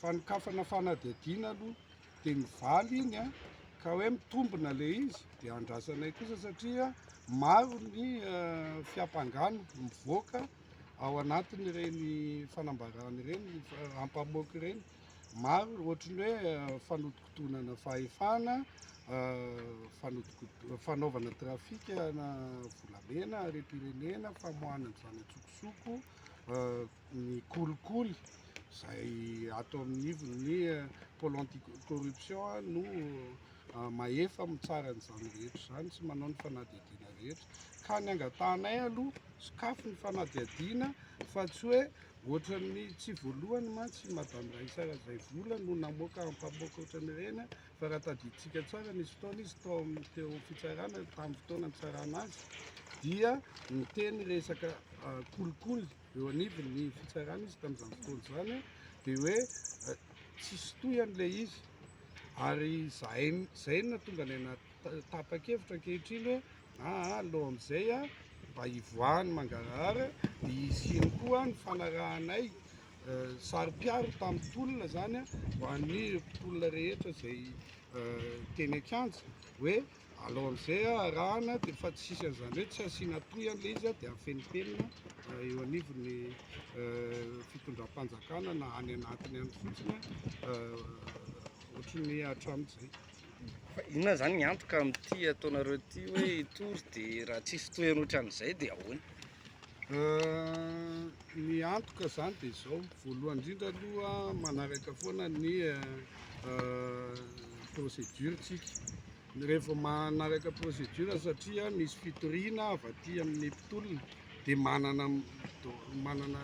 Fanokafana fanadihadiana aloha dia mivaly iny a, ka hoe mitombina ilay izy dia andrasanay kosa satria maro ny fiampangana mivoaka ao anatin'ireny fanambarana ireny, ampamoaka ireny, maro ohatry ny hoe fanodinkodinana fahefana, fanaovana trafikana volamena, harem-pirenena, famoahana an'izany an-tsokosoko. Ny kolikoly izay ato amin'ny ivon'ny pôle anti corruption no mahefa mitsara an'izany rehetra izany sy manao ny fanadihadiana rehetra. Ka ny angatahanay aloha sokafy ny fanadihadiana fa tsy hoe ohatran'ny tsy voalohany mantsy Madame Raissa Razaivola no namoaka ampamoaka ohatran'ireny fa raha tadidintsika tsara nisy fotoana izy tao amin'ny teo amin'ny fitsarana tamin'ny fotoana nitsarana azy dia niteny resaka kolikoly eo anivon'ny fitsarana izy tamin'izany fotoana izany dia hoe tsisy tohiny ilay izy ary zahay zay no nahatonga anay tapa-kevitra ankehitriny hoe aa aleo amin'izay a mba hivoahany mangarahara dia hisiany koa ny fanarahanay saro-piaro tamin'ny tolona izany ho an'ny mpitolona rehetra izay teny an-kianja hoe alao amin'izay arahana dia fa tsy hisy an'izany hoe tsy asiana tohiny ilay izy dia afenimpenina eo anivon'ny fitondram-panjakana na any anatiny any fotsiny ohatry ny hatramin'izay. Fa inona izany ny antoka amin'ity ataonareo ity hoe hitory dia raha tsisy tohiny ohatran'izay dia ahoana? Ny antoka izany dia izao, voalohany indrindra aloha manaraka foana ny procédure tsika, rehefa manaraka procédure satria misy fitoriana avy aty amin'ny mpitolona dia manana manana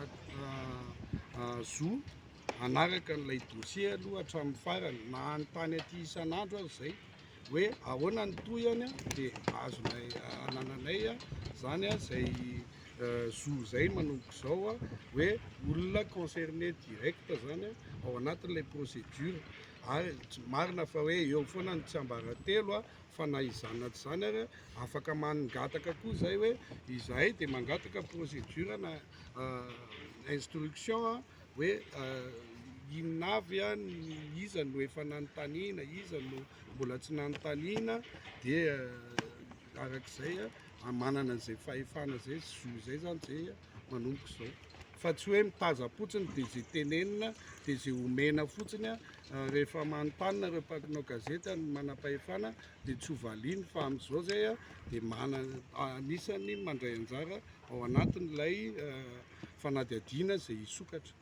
zo hanaraka an'ilay dossier aloha hatramin'ny farany na hanontany aty isan'andro aza izay hoe ahoana ny tohiny dia azonay anananay zany izay zo izay manomboka izao hoe olona concerné direct zany ao anatin'ilay procédure ary tsy marina fa hoe eo foana ny tsiambaratelo fa na izany na tsy izany ary afaka mangataka koa izay hoe izahay dia mangataka procédure na instruction hoe inona avy ny iza no efa nanontaniana, iza no mbola tsy nanontaniana, dia arak'izay manana an'izay fahefana izay sy zo izay zany zay manomboka izao. Fa tsy hoe mitazam-potsiny dia izay tenenina dia izay omena fotsiny rehefa manontany nareo mpanao gazety ny manam-pahefana dia tsy ho valiany fa amin'izao zay dia manana anisan'ny mandray anjara ao anatin'ilay fanadihadiana izay hisokatra.